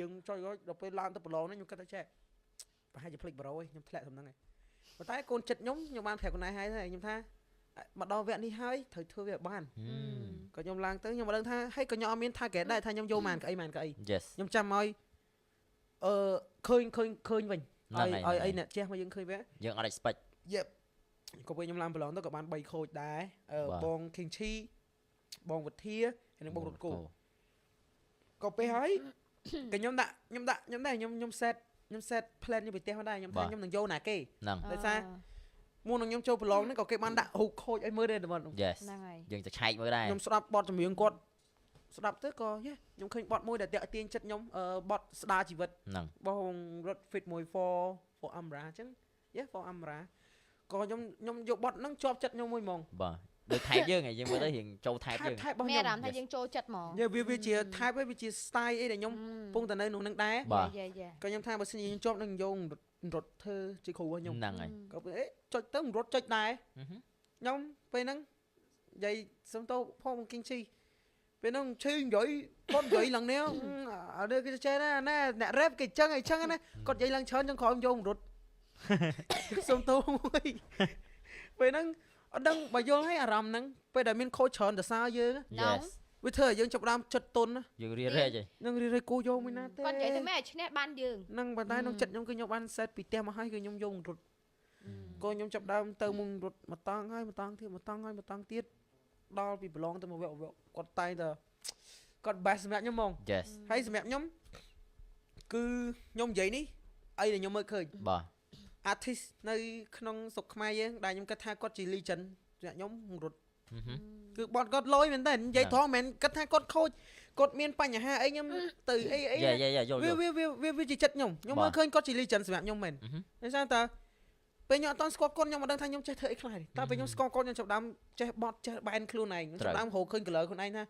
យើងចុចដល់ពេលឡើងទៅប្រឡងនេះខ្ញុំគិតថាចេះប្រហែលជាភ្លេចប្រូឯងខ្ញុំធ្លាក់សំហ្នឹងឯងប៉ុន្តែកូនចិត្តខ្ញុំខ្ញុំបានប្រាប់ខ្លួនឯងហើយខ្ញុំថាមកដល់វគ្គនេះហើយត្រូវធ្វើវាបានក៏ខ្ញុំឡើងទៅខ្ញុំមិនដឹងថាហើយក៏ខ្ញុំអត់មាន target ដែរថាខ្ញុំយកម៉ានកៅអីម៉ានកៅអី ខ្ញុំចាំឲ្យអឺឃើញឃើញឃើញវិញឲ្យឲ្យអីអ្នកជះមកយើងឃើញវិញ យើងអត់ expect Yep ក៏ពេលខ្ញុំឡើងប្រឡងទៅក៏បាន3ខូចដែរបង King Chi បងវុធាហើយនិងបងរត់គោក៏ពេលហើយក៏ខ្ញុំដាក់ខ្ញុំដាក់ខ្ញុំដែរខ្ញុំខ្ញុំ set ខ្ញុំ set plan ខ្ញុំពីផ្ទះមកដែរខ្ញុំថាខ្ញុំនឹងយកណាគេ ហ្នឹង ដោយសារមុននឹងខ្ញុំចូលប្រឡងហ្នឹងក៏គេបានដាក់រូបខូចឲ្យមើលដែរតែ Yes ហ្នឹងហើយ យើងទៅឆែកមើលដែរ ខ្ញុំស្ដាប់បទចម្រៀងគាត់ស្ដាប់ទៅក៏យេខ្ញុំឃើញបទមួយដែលតាក់ទាញចិត្តខ្ញុំបទស្ដារជីវិត ហ្នឹង បងរត់ fit មួយ for Amra អញ្ចឹង yeah for Amra ក៏ខ្ញុំខ្ញុំយកបទហ្នឹងជាប់ចិត្តខ្ញុំមួយហ្មង បាទដូច type យើងឯងយើងមើលទៅរៀងចូល type យើង type របស់ មាន ខ្ញុំ អារម្មណ៍ថាយើងចូលចិត្តហ្មង វាវាជា type វាជា style អីដែលខ្ញុំកំពុងតែនៅក្នុងហ្នឹងដែរ បាទ yeah yeah ក៏ខ្ញុំថាបើសិនជាខ្ញុំជាប់នឹងយករត់ធ្វើជាគ្រូរបស់ខ្ញុំ ហ្នឹងហើយ ក៏អេចុចទៅរត់ចុចដែរខ្ញុំពេលហ្នឹងនិយាយសុំទោសផងគីងឈីពេលហ្នឹងឈឺនិយាយគាត់និយាយឡើងនេះអត់គេចេះណាណាអ្នក rap គេចឹងអីចឹងណាគាត់និយាយឡើងច្រើនចឹងក្រោយយករត់សុំទោសមួយពេលហ្នឹងអត់ដឹងបើយល់ឲ្យអារម្មណ៍ហ្នឹងពេលដែលមានខូចច្រើនទៅសើយើង Yes វាធ្វើឲ្យយើងចាប់ផ្ដើមចិត្តទុន យើងរៀនរែកហី នឹងរៀនរែកគូយកមួយណាទេ គាត់និយាយទៅមែនឲ្យឈ្នះបានយើង ហ្នឹងប៉ុន្តែក្នុងចិត្តខ្ញុំគឺខ្ញុំបាន set ពីផ្ទះមកហើយគឺខ្ញុំយករត់ក៏ខ្ញុំចាប់ដើមទៅមុងរត់មកតង់ហើយមកតង់ទៀតមកតង់ហើយមកតង់ទៀតដល់ពីប្រឡងទៅមកវគ្គវគ្គគាត់តែងតែគាត់ best សម្រាប់ខ្ញុំហ្មង Yes ហើយសម្រាប់ខ្ញុំគឺខ្ញុំនិយាយនេះអីដែលខ្ញុំមើលឃើញ បាទ artist នៅក្នុងស្រុកខ្មែរយើងដែលខ្ញុំគិតថាគាត់ជា legend សម្រាប់ខ្ញុំរត់គឺបត់គាត់លយមែនតើនិយាយត្រង់មិនមែនគិតថាគាត់ខូចគាត់មានបញ្ហាអីខ្ញុំទៅអីអី yeah yeah yeah យល់ វាវាវាវាជាចិត្តខ្ញុំខ្ញុំមើលឃើញគាត់ជា legend សម្រាប់ខ្ញុំមែនដោយសារតើពេលខ្ញុំអត់តស្គាល់គាត់ខ្ញុំមិនដឹងថាខ្ញុំចេះធ្វើអីខ្លះទេតែពេលខ្ញុំស្គាល់គាត់ខ្ញុំចាប់ដើមចេះបត់ចេះបែនខ្លួនឯងខ្ញុំចាប់ដើមរកឃើញ color ខ្លួនឯងថា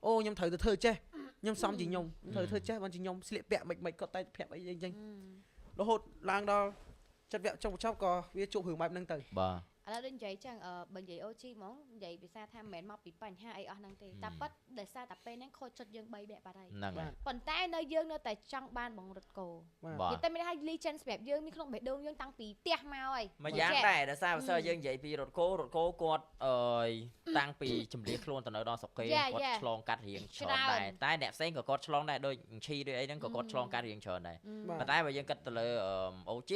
អូខ្ញុំត្រូវទៅធ្វើចេះខ្ញុំសំជាខ្ញុំត្រូវធ្វើចេះបានជាខ្ញុំស្លៀកពាក់មិនមិនគាត់តែប្រាប់អីអញ្ចឹងរហូតឡើងដល់ចិត្តវគ្គចុងបញ្ចប់ក៏វាជួបរឿងបែបហ្នឹងទៅ បាទ ឥឡូវដូចនិយាយចឹងអឺបើនិយាយ OG ហ្មងនិយាយភាសាថាមិនមែនមកពីបញ្ហាអីអស់ហ្នឹងទេតែប៉ិតដោយសារតែពេលហ្នឹងខូចចិត្តយើង3បែកបាត់ហើយ ហ្នឹងហើយ ប៉ុន្តែនៅយើងនៅតែចង់បានបង្រត់គោ បាទ និយាយតែមានថា legend សម្រាប់យើងមានក្នុងបេះដូងយើងតាំងពីផ្ទះមកហើយ មួយយ៉ាងដែរដោយសារបើសិនយើងនិយាយពីរត់គោរត់គោគាត់អើយតាំងពីជំនះខ្លួនទៅនៅដល់ស្រុកគេគាត់ឆ្លងកាត់រៀងច្រើនដែរតែអ្នកផ្សេងក៏គាត់ឆ្លងដែរដូចឈីដូចអីហ្នឹងក៏គាត់ឆ្លងកាត់រៀងច្រើនដែរប៉ុន្តែបើយើងគិតទៅលើ OG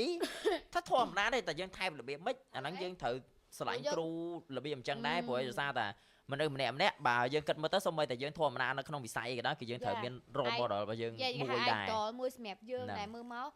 ថាធម្មតាទេតែយើងថែមរបៀបម៉េចអាហ្នឹងយើងត្រូវស្រឡាញ់គ្រូរបៀបអញ្ចឹងដែរព្រោះដោយសារតែមនុស្សម្នាក់ម្នាក់បើយើងគិតមើលទៅសូម្បីតែយើងធម្មតានៅក្នុងវិស័យក៏ដោយគឺយើងត្រូវមាន role model របស់យើងមួយដែរ idol មួយសម្រាប់យើងដែលមើលមក